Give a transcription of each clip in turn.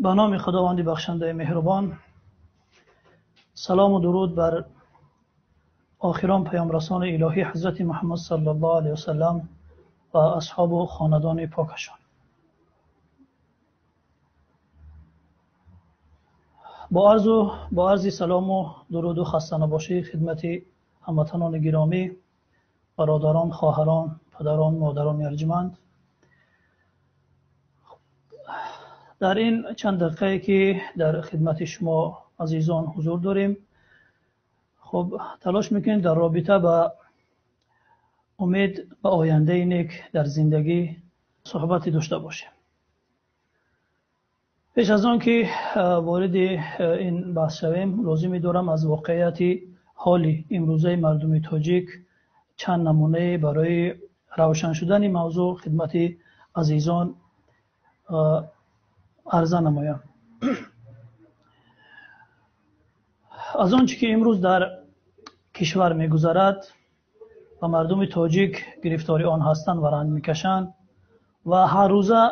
Ба номи Худованди бахшандаи меҳрубон, салому дуруд бар охирон паёмрасони илоҳӣ Ҳазрати Муҳаммад саллаллоҳу алайҳи васаллам ва асҳобу хонадони покашон. Бо арзи салому дуруду хастанабошӣ хидмати ҳамватанони гиромӣ, бародарон, хоҳарон, падарон, модарони арҷманд, дар ин чанд дақиқае ки дар хидмати шумо азизон ҳузур дорем, хуб талош мекунем дар робита ба умед ба ояндаи нек дар зиндагӣ суҳбате дошта бошем. Пеш аз он ки вориди ин баҳс шавем, лозим медорам аз воқеияти ҳоли имрӯзаи мардуми тоҷик чанд намунае барои равшан шудани мавзӯъ хидмати азизон арза намоям. Аз он чӣ ки имрӯз дар кишвар мегузарад ва мардуми тоҷик гирифтори он ҳастанд ва ранг мекашанд ва ҳар рӯза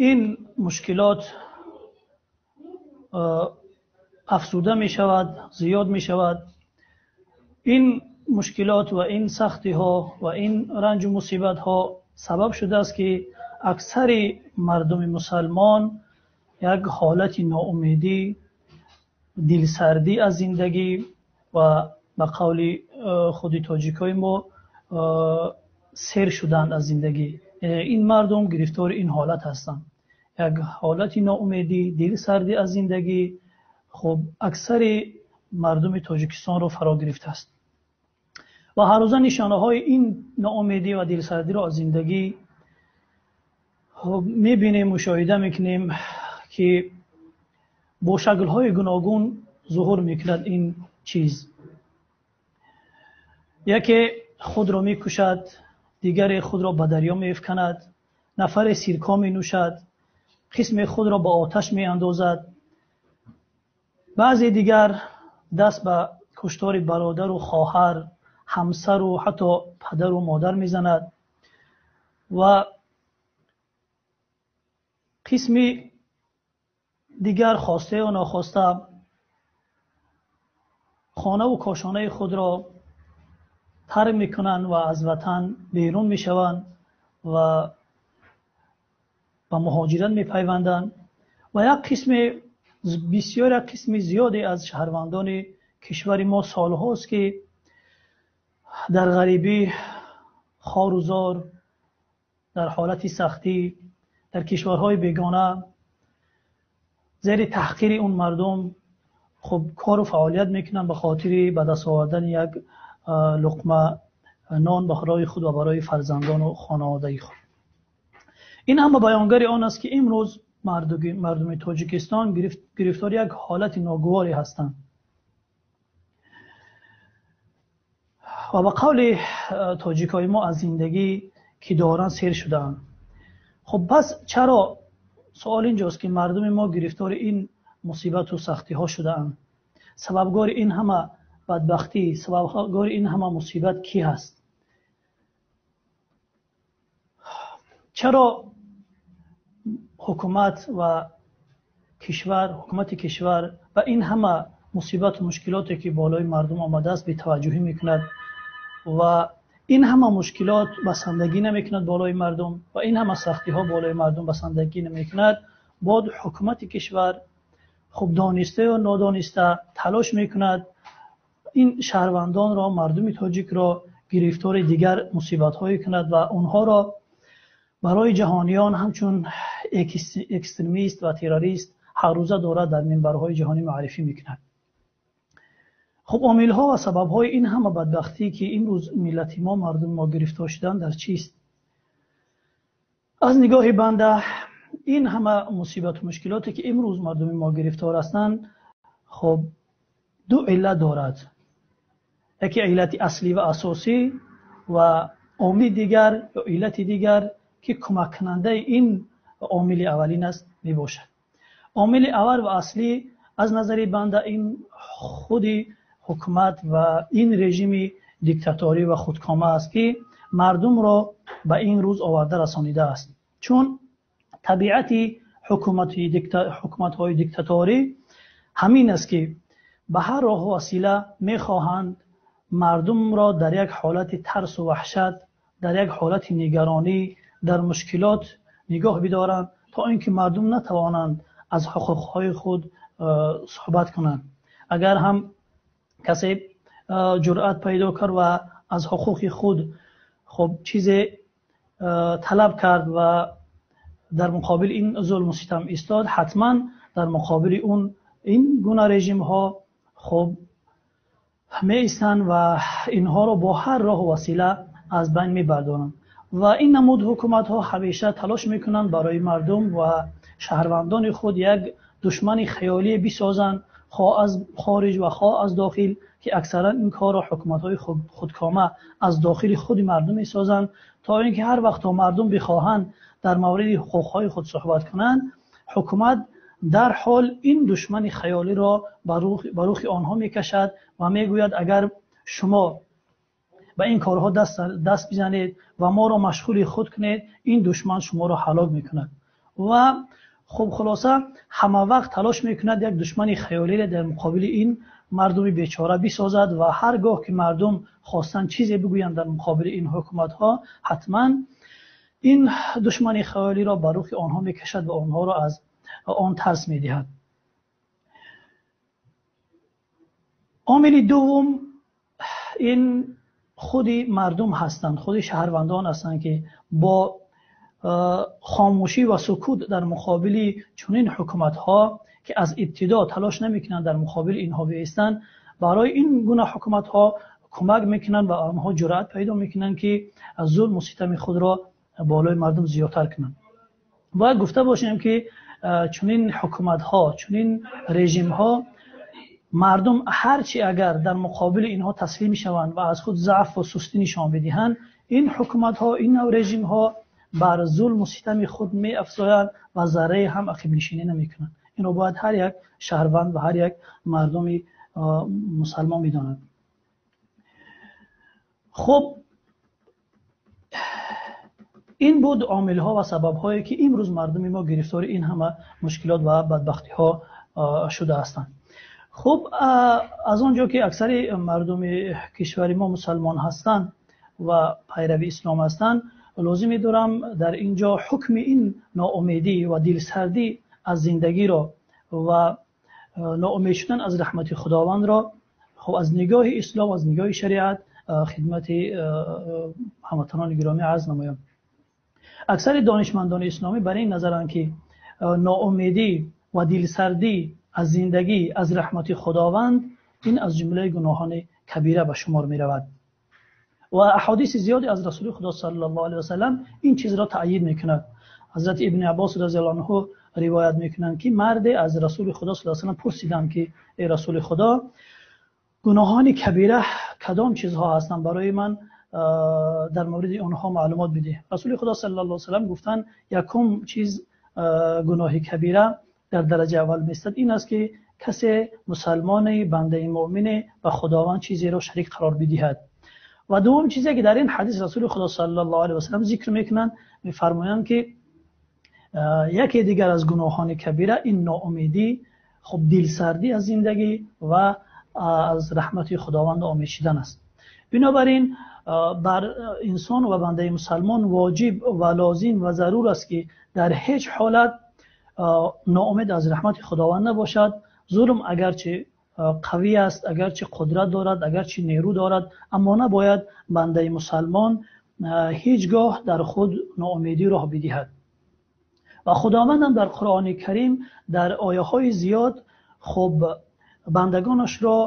ин мушкилот афзуда мешавад, зиёд мешавад. Ин мушкилот ва ин сахтиҳо ва ин ранҷу мусибатҳо сабаб шудааст ки аксари мардуми мусалмон як ҳолати ноумедӣ, дилсардӣ аз зиндагӣ ва ба қавли худи тоҷикҳои мо сер шуданд аз зиндагӣ. Ин мардум гирифтори ин ҳолат ҳастанд. Як ҳолати ноумедӣ, дилсардӣ аз зиндагӣ хуб аксари мардуми Тоҷикистонро фаро гирифтааст ва ҳар рӯза нишонаҳои ин ноумедӣ ва дилсардиро аз зиндагӣ мебинем, мушоҳида мекунем ки бо шаклҳои гуногун зуҳур мекунад ин чиз. Яке худро мекушад, дигаре худро ба дарё меафканад, нафаре сирко менӯшад, қисме худро ба оташ меандозад, баъзе дигар даст ба куштори бародару хоҳар, ҳамсару ҳатто падару модар мезанад ва қисми дигар хостаю нохоста хонаву кошонаи худро тарк мекунанд ва аз ватан берун мешаванд ва ба муҳоҷират мепайванданд ва як қисми бисёр, як қисми зиёде аз шаҳрвандони кишвари мо солҳост ки дар ғарибӣ, хору зор, дар ҳолати сахтӣ, дар кишварҳои бегона зери таҳқири он мардум хуб кору фаъолият мекунанд ба хотири ба даст овардани як луқма нон барои худ ва барои фарзандону хонаводаи худ. Ин ҳама баёнгари он аст ки имрӯз мардуми Тоҷикистон гирифтори як ҳолати ногуворе ҳастанд ва ба қавли тоҷикҳои мо аз зиндагӣ ки доранд сер шудаанд. Хуб пас чаро суол инҷост ки мардуми мо гирифтори ин мусибату сахтиҳо шудаанд? Сабабгори ин ҳама бадбахтӣ, сабабгори ин ҳама мусибат кӣ ҳаст? Чаро ҳукумат ва кишвар, ҳукумати кишвар ба ин ҳама мусибату мушкилоте ки болои мардум омадааст бетаваҷҷӯҳӣ мекунад ва ин ҳама мушкилот басандагӣ намекунад болои мардум ва ин ҳама сахтиҳо болои мардум басандагӣ намекунад? Бод ҳукумати кишвар хуб дониста ё нодониста талош мекунад ин шаҳрвандонро, мардуми тоҷикро гирифтори дигар мусибатҳое кунад ва онҳоро барои ҷаҳониён ҳамчун экстремист ва террорист ҳар рӯза дорад дар минбарҳои ҷаҳонӣ муаррифӣ мекунад. Хуб омилҳо ва сабабҳои ин ҳама бадбахтӣ ки имрӯз миллати мо, мардуми мо гирифтор шуданд дар чист? Аз нигоҳи банда ин ҳама мусибату мушкилоте ки имрӯз мардуми мо гирифтор ҳастанд, хуб ду иллат дорад. Яке иллати аслӣ ва асосӣ ва омили дигар ё иллати дигар ки кӯмаккунандаи ин омили аввалин аст мебошад. Омили аввал ва аслӣ аз назари банда ин худи ҳукумат ва ин режими диктаторӣ ва худкома аст ки мардумро ба ин рӯз оварда расонидааст. Чун табиати ҳукуматҳои диктаторӣ ҳамин аст, ки ба ҳар роҳу васила мехоҳанд мардумро дар як ҳолати тарсу ваҳшат, дар як ҳолати нигаронӣ, дар мушкилот нигоҳ бидоранд, то ин ки мардум натавонанд аз ҳуқуқҳои худ суҳбат кунанд. Агар ҳам касе ҷуръат пайдо кард ва аз ҳуқуқи худ хуб чизе талаб кард ва дар муқобили ин зулму ситам истод, ҳатман дар муқобили он ин гуна режимҳо хуб меистанд ва инҳоро бо ҳар роҳу васила аз байн мебардоранд. Ва ин намуд ҳукуматҳо ҳамеша талош мекунанд барои мардум ва шаҳрвандони худ як душмани хаёлӣ бисозанд, хоҳ аз хориҷ ва хоҳ аз дохил, ки аксаран ин корро ҳукуматҳои худкома аз дохили худи мардум месозанд, то ин ки ҳар вақт мардум бихоҳанд дар мавриди ҳуқуқҳои худ суҳбат кунанд, ҳукумат дар ҳол ин душмани хаёлиро ба рухи онҳо мекашад ва мегӯяд агар шумо ба ин корҳо даст бизанед ва моро машғули худ кунед, ин душман шуморо ҳалок мекунад. Ва хуб хулоса ҳама вақт талош мекунад як душмани хаёлиро дар муқобили ин мардуми бечора бисозад ва ҳар гоҳ ки мардум хостанд чизе бигӯянд дар муқобили ин ҳукуматҳо, ҳатман ин душмани хаёлиро ба рухи онҳо мекашад ва онҳоро аз он тарс медиҳад. Омили дуввум ин худи мардум ҳастанд, худи шаҳрвандон ҳастанд, ки бо хомӯшӣ ва сукут дар муқобили чунин ҳукуматҳо, ки аз ибтидо талош намекунанд дар муқобили инҳо биистанд, барои ин гуна ҳукуматҳо кӯмак мекунанд ва онҳо ҷуръат пайдо мекунанд, ки аз зулму ситами худро болои мардум зиёдтар кунанд. Бояд гуфта бошем, ки чунин ҳукуматҳо, чунин режимҳо мардум ҳарчи агар дар муқобили инҳо таслим шаванд ва аз худ заъф ва сустӣ нишон бидиҳанд, ин ҳукуматҳо, ин нав режимҳо бар зулму ситами худ меафзоянд ва заррае ҳам ақибнишинӣ намекунанд. Инро бояд ҳар як шаҳрванд ва ҳар як мардуми мусалмон бидонад. Хуб, ин буд омилҳо ва сабабҳое, ки имрӯз мардуми мо гирифтори ин ҳама мушкилот ва бадбахтиҳо шуда ҳастанд. Хуб, аз он ҷо ки аксари мардуми кишвари мо мусалмон ҳастанд ва пайрави ислом ҳастанд, лозим медорам дар ин ҷо ҳукми ин ноумедӣ ва дилсардӣ аз зиндагиро ва ноумед шудан аз раҳмати Худовандро хуб аз нигоҳи ислом, аз нигоҳи шариат хидмати ҳамватанони гиромӣ арз намоям. Аксари донишмандони исломӣ бар ин назаранд, ки ноумедӣ ва дилсардӣ аз зиндагӣ, аз раҳмати Худованд, ин аз ҷумлаи гуноҳони кабира ба шумор меравад. Ва аҳодиси зиёде аз Расули Худо саллаллоҳу алайҳи васаллам ин чизро таъйид мекунад. Ҳазрати Ибни Аббос разияллоҳу анҳу ривоят мекунанд, ки марде аз Расули Худо саллаллоҳу алайҳи васаллам пурсиданд, ки эй Расули Худо, гуноҳони кабира кадом чизҳо ҳастанд? Барои ман дар мавриди онҳо маълумот бидеҳ. Расули Худо саллаллоҳу алайҳи васаллам гуфтанд, якум чиз гуноҳи кабира дар дараҷаи аввал меистад ин аст, ки касе мусалмоне, бандаи муъмине ба Худованд чизеро шарик қарор бидиҳад. Ва дуввум чизе, ки дар ин ҳадис Расули Худо саллаллоҳу алайҳи васаллам зикр мекунанд, мефармоянд, ки яке дигар аз гуноҳони кабира ин ноумедӣ, хуб дилсардӣ аз зиндагӣ ва аз раҳмати Худованд ноумед шудан аст. Бинобар ин бар инсон ва бандаи мусалмон воҷиб ва лозим ва зарур аст, ки дар ҳеҷ ҳолат ноумед аз раҳмати Худованд набошад. Зулм агарчи қавӣ аст, агарчи қудрат дорад, агарчи нерӯ дорад, аммо набояд бандаи мусалмон ҳеҷ гоҳ дар худ ноумедӣ роҳ бидиҳад. Ва Худованд ҳам дар Қуръони Карим дар ояҳои зиёд хуб бандагонашро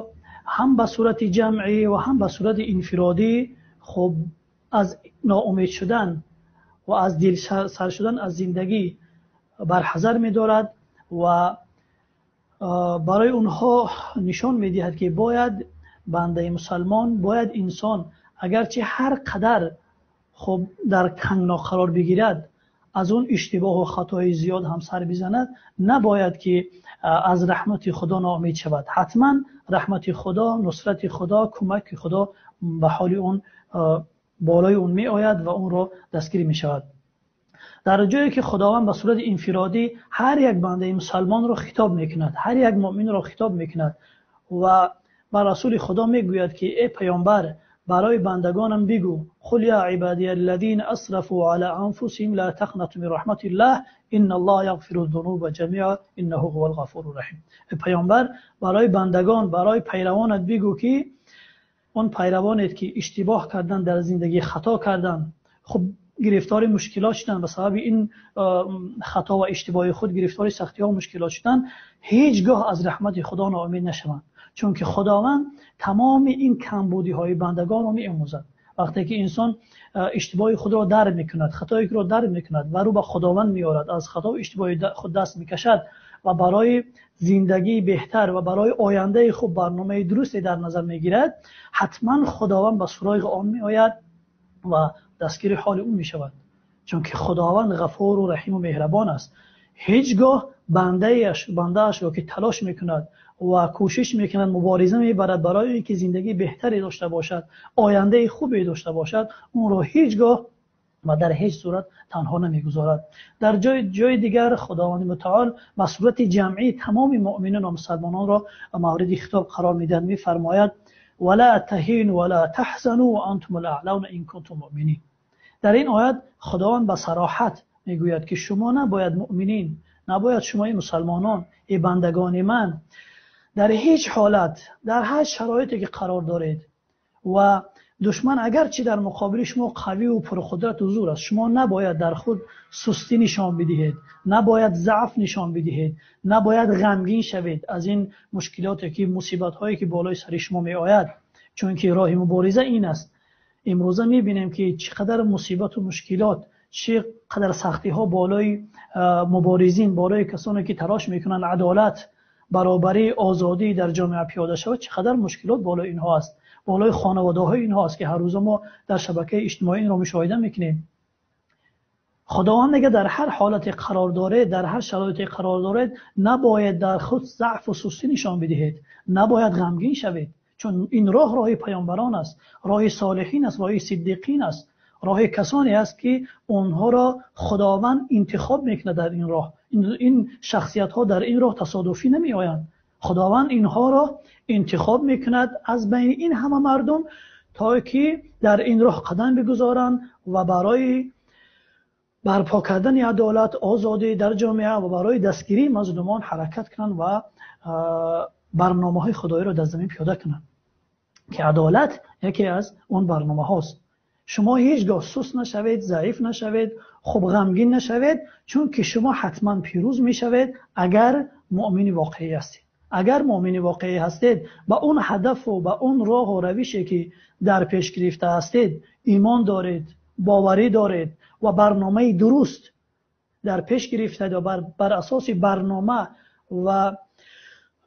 ҳам ба сурати ҷамъӣ ва ҳам ба сурати инфиродӣ хуб аз ноумед шудан ва аз дилсар шудан аз зиндагӣ барҳазар медорад ва барои онҳо нишон медиҳад, ки бояд бандаи мусалмон, бояд инсон агарчи ҳар қадар хуб дар тангно қарор бигирад, аз он иштибоҳу хатои зиёд ҳам сар бизанад, набояд ки аз раҳмати Худо ноумед шавад. Ҳатман раҳмати Худо, нусрати Худо, кӯмаки Худо ба ҳоли он болои он меояд ва онро дастгирӣ мешавад. Дар ҷое ки Худованд ба сурати инфиродӣ ҳар як бандаи мусалмонро хитоб мекунад, ҳар як муъминро хитоб мекунад ва ба расули Худо мегӯяд, ки эй паёмбар, барои бандагонам бигӯ: قل يا عبادي الذين أسرفوا على أنفسهم لا تقنطوا من رحمة الله إن الله يغفر الذنوب جميعا إنه هو الغفور الرحيم. эй паёмбар, барои бандагон, барои пайравонат бигӯ, ки он пайравонет ки иштибоҳ кардан дар зиндагӣ, хато кардан, хуб гирифтори мушкилот шудан, ба сабаби ин хато ва иштибоҳи худ гирифтори сахтиҳо ва мушкилот шудан, ҳеҷ гоҳ аз раҳмати Худо ноумед нашаванд, чунки Худованд тамоми ин камбудиҳои бандагонро меомӯзад. Вақте ки инсон иштибоҳи худро дарк мекунад, хатои худро дарк мекунад ва рӯ ба Худованд меорад, аз хато ва иштибоҳи худ даст мекашад ва барои зиндагии беҳтар ва барои ояндаи хуб барномаи дурусте дар назар мегирад, ҳатман Худованд ба суроғи он меояд ва дастгири ҳоли ӯ мешавад, чунки Худованд ғафуру раҳиму меҳрабон аст. Ҳеҷ гоҳ бандаашро ки талош мекунад ва кӯшиш мекунад, мубориза мебарад барои ин ки зиндагии беҳтаре дошта бошад, ояндаи хубе дошта бошад, онро ҳеҷ гоҳ ва дар ҳеҷ сурат танҳо намегузорад. Дар ҷои дигар Худованди мутаол ба сурати ҷамъӣ тамоми муъминон ва мусалмононро мавриди хитоб қарор медиҳад, мефармояд: ولا تهینوا ولا تحزنوا وانتم الاعلون ان کنتم مؤمنین. در این آیت خداوند به صراحت میگوید که شما نباید مؤمنین، نباید شما ای مسلمانان، ای بندگان من، در هیچ حالت، در هر شرایطی که قرار دارید و دشمن اگرچه در مقابل شما قوی و پرقدرت و زور است، شما نباید در خود سستی نشان بدهید، نباید ضعف نشان بدهید، نباید غمگین شوید از این مشکلاتی که مصیبت هایی که بالای سر شما می آید، چون که راه مبارزه این است. امروزه می بینیم که چقدر مصیبت و مشکلات، چقدر سختی ها بالای مبارزین، بالای کسانی که تلاش میکنند عدالت، برابری، آزادی در جامعه پیاده شود، چقدر مشکلات بالای اینها است، بالای خانواده های اینها است که هر روز ما در شبکه اجتماعی این را مشاهده میکنیم. خداوند میگه در هر حالت قرار دارید، در هر شرایطی قرار دارید، نباید در خود ضعف و سستی نشان بدهید، نباید غمگین شوید، چون این راه راه پیامبران است، راه صالحین است، راه صدیقین است، راه کسانی است که آنها را خداوند انتخاب میکند در این راه. این شخصیت ها در این راه تصادفی نمی آیند. خداوند اینها را انتخاب میکند از بین این همه مردم تا که در این راه قدم بگذارند و برای برپا کردن عدالت، آزادی در جامعه و برای دستگیری مظلومان حرکت کنند و برنامه های خدایی را در زمین پیاده کنند که عدالت یکی از اون برنامه هاست. شما هیچگاه سست نشوید، ضعیف نشوید، خوب غمگین نشوید، چون که شما حتما پیروز میشوید اگر مؤمن واقعی هستید. اگر مؤمن واقعی هستید، با اون هدف و با اون راه و روشی که در پیش گرفته هستید ایمان دارید، باوری دارید و برنامه درست در پیش گرفته و بر اساس برنامه و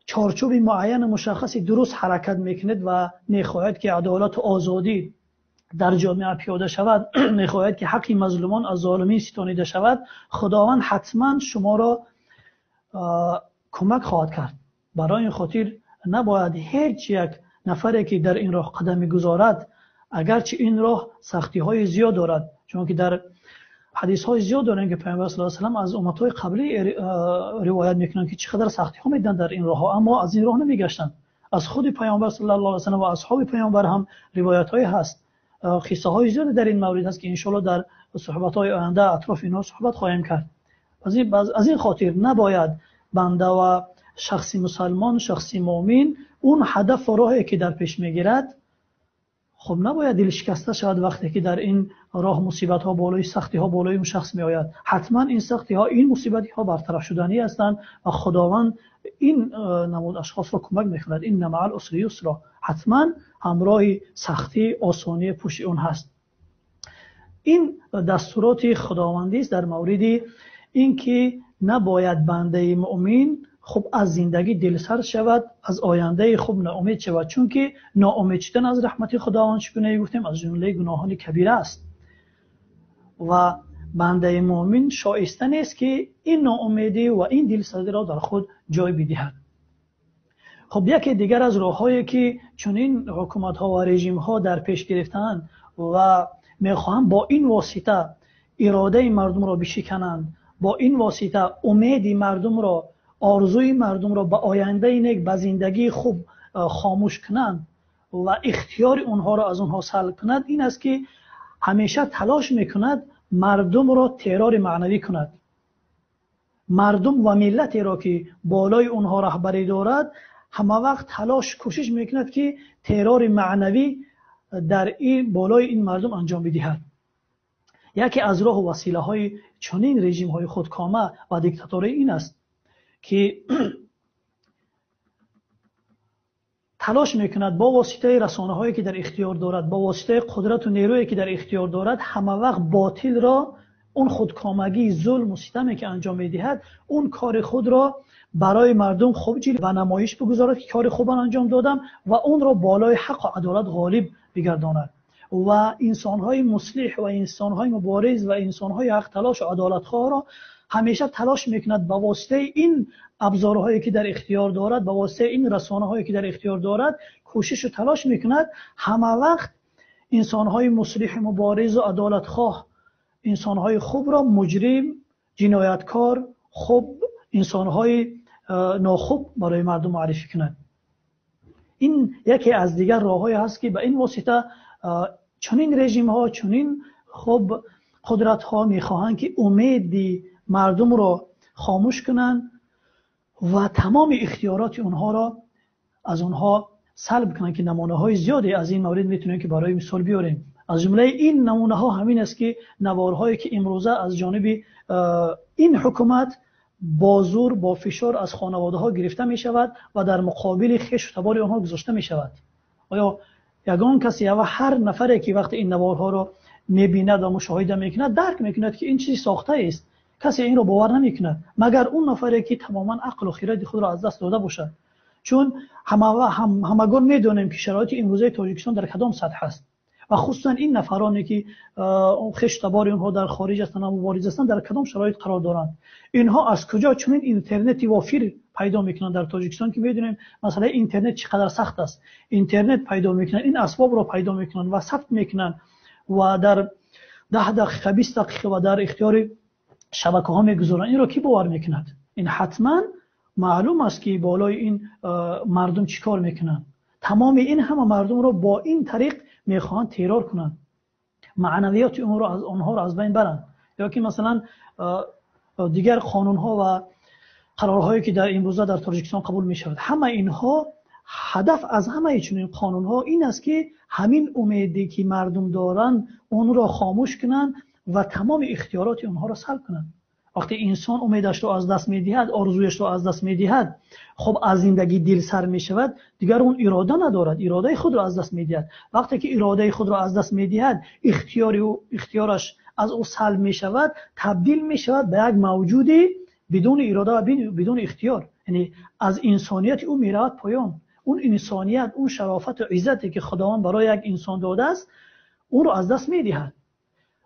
چارچوب معین مشخصی درست حرکت میکنید و میخواهید که عدالت و آزادی در جامعه پیاده شود، میخواهید که حق مظلومان از ظالمین ستانیده شود، خداوند حتما شما را کمک خواهد کرد. برای این خاطر نباید هیچ یک نفری که در این راه قدم میگذارد، اگرچه این راه سختی های زیاد دارد، چون که در حدیث های زیاد داریم که پیامبر صلی الله علیه و سلم از امت های قبلی روایت میکنند که چقدر سختی ها میدن در این راه ها، اما از این راه نمیگشتند. از خود پیامبر صلی الله علیه و سلم و اصحاب پیامبر هم روایت های هست، قصه های زیاد در این مورد هست که ان شاء الله در صحبت های آینده اطراف اینها صحبت خواهیم کرد. از این خاطر نباید بنده و شخصی مسلمان، شخصی مؤمن اون هدف و راهی که در پیش میگیرد، خب نباید دل شکسته شود وقتی که در این راه مصیبت ها بالای سختی ها بالای اون شخص می آید. حتما این سختی ها، این مصیبت ها برطرف شدنی هستند و خداوند این نمود اشخاص را کمک میکند. این مع العسر یسرا، حتما همراه سختی آسانی پشت اون هست. این دستورات خداوندی است در مورد اینکه نباید بنده مؤمن خب از زندگی دلسرد شود، از آینده خوب ناامید شود، چون که ناامید شدن از رحمت خداوند چگونه گفتیم از جمله گناهان کبیره است و بنده مؤمن شایسته نیست که این ناامیدی و این دلسردی را در خود جای بدهد. خب یکی دیگر از راههایی که چنین حکومت ها و رژیم ها در پیش گرفتند و میخواهند با این واسطه иродаи мардумро бишикананд, бо ин восита умеди мардумро, орзуи мардумро ба ояндаи нек, ба зиндагии хуб хомӯш кунанд ва ихтиёри онҳоро аз онҳо салб кунад, ин аст ки ҳамеша талош мекунад мардумро террори маънавӣ кунад. Мардум ва миллатеро ки болои онҳо раҳбарӣ дорад, ҳама вақт талош кӯшиш мекунад ки террори маънавӣ дар ин болои ин мардум анҷом бидиҳад. Яке аз роҳу василаҳои чунин режимҳои худкома ва диктаторӣ ин аст ки талош мекунад бо воситаи расонаҳое ки дар ихтиёр дорад, бо воситаи қудрату нерӯе ки дар ихтиёр дорад, ҳама вақт ботилро, он худкомагии зулму ситаме ки анҷом медиҳад, он кори худро барои мардум хуб ҷилва намоиш бигузорад ки кори хубро анҷом додам ва онро болои ҳаққу адолат ғолиб бигардонад ва инсонҳои муслиҳ ва инсонҳои мубориз ва инсонҳои ҳақталош ва адолатхоҳро ҳамеша талош мекунад ба воситаи ин абзорҳое ки дар ихтиёр дорад, ба воситаи ин расонаҳое ки дар ихтиёр дорад, кӯшишу талош мекунад ҳама вақт инсонҳои муслиҳ, муборизу адолатхоҳ, инсонҳои хубро муҷрим, ҷинояткор, хуб, инсонҳои нохуб барои мардум муаррифӣ кунад. Ин яке аз дигар роҳҳое ҳаст ки ба ин восита чунин режимҳо, чунин хуб қудратҳо мехоҳанд ки умеди мардумро хомӯш кунанд ва тамоми ихтиёроти онҳоро аз онҳо салб кунанд, ки намунаҳои зиёде аз ин маврид метавонем ки барои мисол биёрем. Аз ҷумлаи ин намунаҳо ҳамин аст ки наворҳое ки имрӯза аз ҷониби ин ҳукумат бо зур, бо фишор аз хонаводаҳо гирифта мешавад ва дар муқобили хешу табори онҳо гузошта мешавад. Оё ягон касе ва ҳар нафаре ки вақте ин наворҳоро мебинад ва мушоҳида мекунад, дарк мекунад ки ин чизи сохтаест? Касе инро бовар намекунад, магар он нафаре ки тамоман ақлу хиради худро аз даст дода бошад. Чун ҳамагон медонем ки шароити имрӯзаи Тоҷикистон дар кадом сатҳ аст ва хусусан ин нафароне ки хешу табори онҳо дар хориҷ ҳастанд ва мубориз ҳастанд дар кадом шароит қарор доранд. Инҳо аз куҷо чунин интернети вофир пайдо мекунанд дар Тоҷикистон, ки медонем масъалаи интернет чӣ қадар сахт аст. Интернет пайдо мекунанд, ин асбобро пайдо мекунанд ва сабт мекунанд ва дар 10 дақиқа, 20 дақиқа ва дар ихтиёри шабакаҳо мегузоранд. Инро кӣ бовар мекунад? Ин ҳатман маълум аст ки болои ин мардум чӣ кор мекунанд. Тамоми ин ҳама мардумро бо ин тариқ мехоҳанд террор кунанд, маънавиёти онҳоро аз байн баранд. Ё ки масалан дигар қонунҳо ва қарорҳое ки дар имрӯза дар Тоҷикистон қабул мешавад, ҳама инҳо ҳадаф аз ҳамаи чунин қонунҳо ин аст ки ҳамин умеде ки мардум доранд онро хомӯш кунанд ва тамоми ихтиёроти онҳоро салб кунанд. Вақте инсон умедашро аз даст медиҳад, орзуяшро аз даст медиҳад, хуб аз зиндагӣ дилсар мешавад, дигар он ирода надорад, иродаи худро аз даст медиҳад. Вақте ки иродаи худро аз даст медиҳад, ихтиёраш аз ӯ салб мешавад, табдил мешавад ба як мавҷуди бидуни ирода ва бидуни ихтиёр. Яъне аз инсонияти ӯ меравад поён. Он инсоният, он шарофату иззате ки Худованд барои як инсон додааст, онро аз даст медиҳад.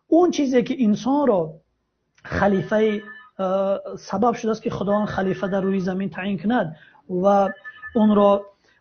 Он чизе ки инсонро халифаи сабаб шудааст ки Худованд халифа дар рӯи замин таъин кунад ва онро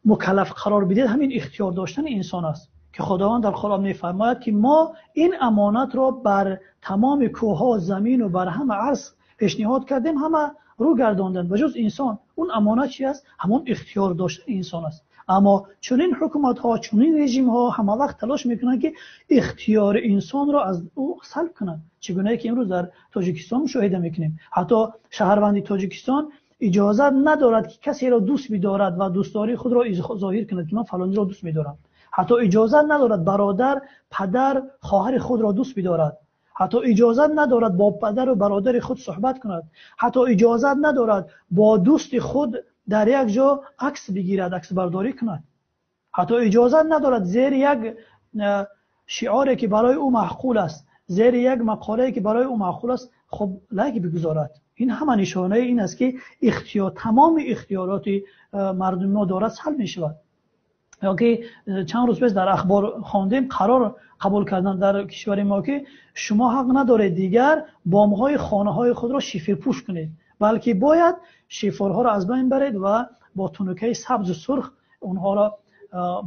мукаллаф қарор бидиҳад, ҳамин ихтиёр доштани инсон аст ки Худованд дар Қуръон мефармояд ки мо ин амонатро бар тамоми кӯҳҳо, замин ва бар ҳама арз пешниҳод кардем, ҳама рӯ гардонданд ба ҷуз инсон. Он амонат чи аст? Ҳамон ихтиёр доштани инсон аст. Аммо чунин ҳукуматҳо, чунин режимҳо ҳама вақт талош мекунанд ки ихтиёри инсонро аз ӯ салб кунанд. Чӣ гунае ки имрӯз дар Тоҷикистон мушоҳида мекунем. Ҳатто шаҳрванди Тоҷикистон иҷозат надорад ки касеро дӯст бидорад ва дӯстдории худро зоҳир кунад ки ман фалониро дӯст медорам. Ҳатто иҷозат надорад бародар, падар, хоҳари худро дӯст бидорад. Ҳатто иҷозат надорад бо падару бародари худ суҳбат кунад. Ҳатто иҷозат надорад бо дӯсти худ дар як ҷо акс бигирад, аксбардорӣ кунад. Ҳатто иҷозат надорад зери як шиоре ки барои ӯ маъқул аст, зери як мақолае ки барои ӯ маъқул аст, хуб лайк бигузорад. Ин ҳама нишонаи ин аст ки тамоми ихтиёроти мардуми мо дорад салб мешавад. Ё ки чанд рӯз пеш дар ахбор хондем, қарор қабул кардан дар кишвари мо ки шумо ҳақ надоред дигар бомҳои хонаҳои худро шифрпӯш кунед, балки бояд шифрҳоро аз байн баред ва бо тунукаи сабзу сурх онҳоро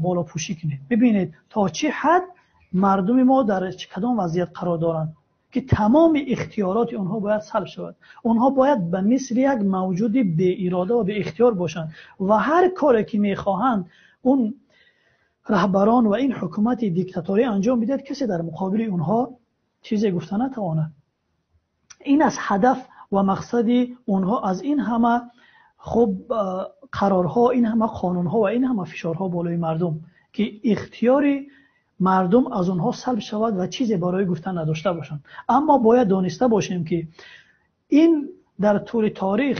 болопӯшӣ кунед. Бибинед то чӣ ҳад мардуми мо дар кадом вазъият қарор доранд ки тамоми ихтиёроти онҳо бояд салб шавад. Онҳо бояд ба мисли як мавҷуди беирода ва беихтиёр бошанд ва ҳар коре ки мехоҳанд он раҳбарон ва ин ҳукумати диктаторӣ анҷом бидиҳад, касе дар муқобили онҳо чизе гуфта натавонад. Ин аст ҳадаф ва мақсади онҳо аз ин ҳама хуб қарорҳо, ин ҳама қонунҳо ва ин ҳама фишорҳо болои мардум, ки ихтиёри мардум аз онҳо салб шавад ва чизе барои гуфтан надошта бошанд. Аммо бояд дониста бошем, ки ин дар тӯли таърих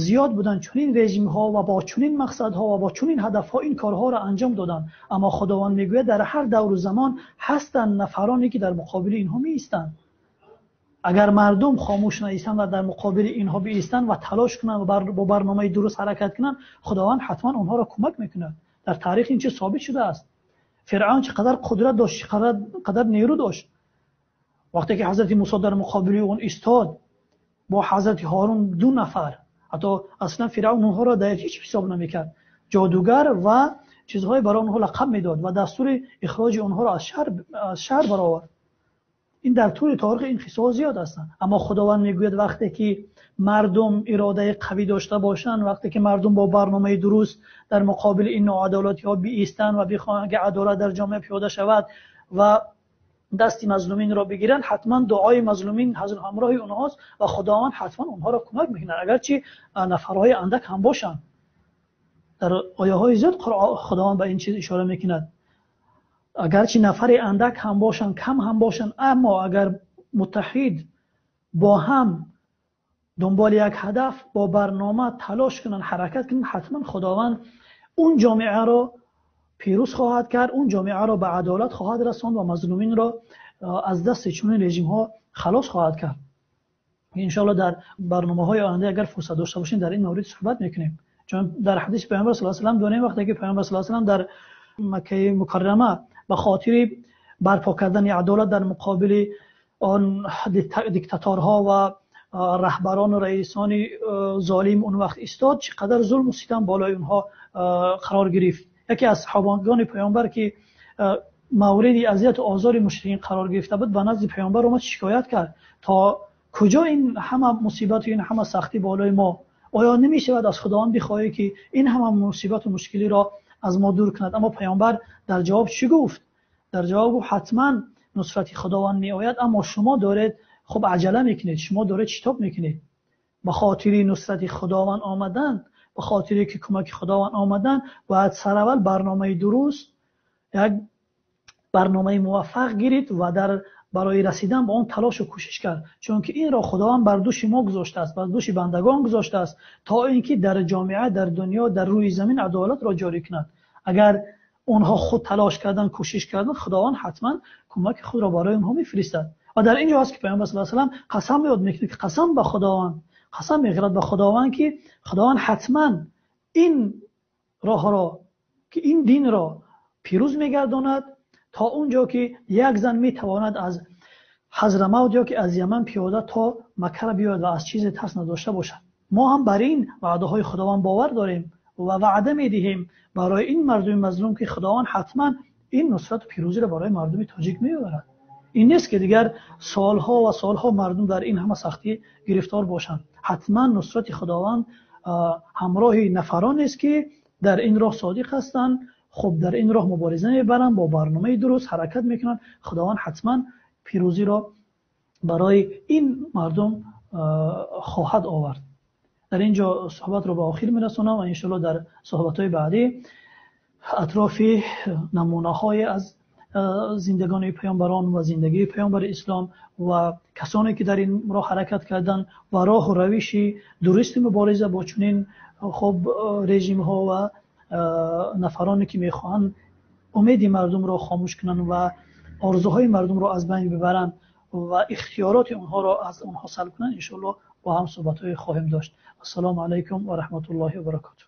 зиёд буданд чунин режимҳо ва бо чунин мақсадҳо ва бо чунин ҳадафҳо ин корҳоро анҷом доданд. Аммо Худованд мегӯяд дар ҳар давру замон ҳастанд нафароне ки дар муқобили инҳо меистанд. Агар мардум хомӯш наистанд ва дар муқобили инҳо биистанд ва талош кунанд ва бо барномаи дуруст ҳаракат кунанд, Худованд ҳатман онҳоро кӯмак мекунад. Дар таърих ин чиз собит шудааст. Фиръавн чӣ қадар қудрат дошт, чӣ қадар нерӯ дошт. Вақте ки ҳазрати Мусо дар муқобили он истод бо ҳазрати Ҳорун ду нафар, ҳатто аслан Фиръавн онҳоро дар ҳеҷ ҳисоб намекард, ҷодугар ва чизҳое барои онҳо лақаб медод ва дастури ихроҷи онҳоро аз шаҳр баровард. Ин дар тӯли таърих ин қиссаҳо зиёд ҳастанд. Аммо Худованд мегӯяд вақте ки мардум иродаи қавӣ дошта бошанд, вақте ки мардум бо барномаи дуруст дар муқобили ин ноадолатиҳо биистанд ва бихоҳанд ки адолат дар ҷомеа пиёда шавад ва дасти мазлуминро бигиранд, ҳатман дуои мазлумин ҳамроҳи онҳост ва Худованд ҳатман онҳоро кӯмак мекунад, агарчи нафарҳои андак ҳам бошанд. Дар ояҳои зиёд Худованд ба ин чиз ишора мекунад. Агарчи нафари андак ҳам бошанд, кам ҳам бошанд, аммо агар муттаҳид бо ҳам дунболи як ҳадаф бо барнома талош кунанд, ҳаракат кунанд, ҳатман Худованд он ҷомеаро пирӯз хоҳад кард, он ҷомеаро ба адолат хоҳад расонд ва мазлуминро аз дасти чунин режимҳо халос хоҳад кард. Иншоаллоҳ дар барномаҳои оянда агар фурсат дошта бошем дар ин маврид суҳбат мекунем. Чун дар ҳадиси Паёмбар саллаллоҳу алайҳи васаллам донем, вақте ки Паёмбар саллаллоҳу алайҳи васаллам дар Маккаи Мукаррама ба хотири барпо кардани адолат дар муқобили он диктаторҳо ва раҳбарон ва раисони золим он вақт истод, чӣ қадар зулму ситам болои онҳо қарор гирифт. Яке аз саҳобагони Паёмбар ки мавриди азияту озори мушрикин қарор гирифта буд, ба назди Паёмбар омад, шикоят кард: то куҷо ин ҳама мусибату ин ҳама сахтӣ болои мо? Оё намешавад аз Худованд бихоҳӣ ки ин ҳама мусибату мушкилиро аз мо дур кунад? Аммо Паёмбар дар ҷавоб чӣ гуфт? Дар ҷавоб гуфт: ҳатман нусрати Худованд меояд, аммо шумо доред хуб аҷала мекунед, шумо доред шитоб мекунед. Ба хотири нусрати Худованд омадан, ба хотири ки кӯмаки Худованд омадан, бояд сараввал барномаи дуруст, як барномаи муваффақ гирид ва дар барои расидан ба он талошу кӯшиш кард. Чунки инро Худованд бар дӯши мо гузоштааст, бар дӯши бандагон гузоштааст, то инки дар ҷомеа, дар дунё, дар рӯи замин адолатро ҷорӣ кунад. Агар онҳо худ талош карданд, кӯшиш карданд, Худованд ҳатман кӯмаки худро барои онҳо мефиристад. Ва дар инҷо ҳаст ки Паёмбар саллаллоҳу алайҳи васаллам қасам ёд мекунад, ки қасам ба Худованд, қасам мехӯрад ба Худованд, ки Худованд ҳатман ин роҳро, ки ин динро пирӯз мегардонад, то онҷо ки як зан метавонад аз Ҳазрамавт ё ки аз Яман пиёда то Макка биёяд ва аз чизе тарс надошта бошад. Мо ҳам бар ин ваъдаҳои Худованд бовар дорем ва ваъда медиҳем барои ин мардуми мазлум, ки Худованд ҳатман ин нусрату пирӯзиро барои мардуми тоҷик меоварад. Ин нест ки дигар солҳо ва солҳо мардум дар ин ҳама сахтӣ гирифтор бошанд. Ҳатман нусрати Худованд ҳамроҳи нафаронест ки дар ин роҳ содиқ ҳастанд, хуб дар ин роҳ мубориза мебаранд, бо барномаи дуруст ҳаракат мекунанд. Худованд ҳатман пирӯзиро барои ин мардум хоҳад овард. Дар ин ҷо суҳбатро ба охир мерасонам ва иншоаллоҳ дар суҳбатҳои баъдӣ атрофи намунаҳое аз зиндагони паёмбарон ва зиндагии паёмбари ислом ва касоне ки дар ин роҳ ҳаракат карданд ва роҳу равиши дурусти мубориза бо чунин хуб режимҳо ва нафароне ки мехоҳанд умеди мардумро хомӯш кунанд ва орзуҳои мардумро аз байн бибаранд ва ихтиёроти онҳоро аз онҳо салб кунанд, иншоаллоҳ бо ҳам суҳбатҳое хоҳем дошт. Ассалому алайкум ва раҳматуллоҳи ва баракотуҳ.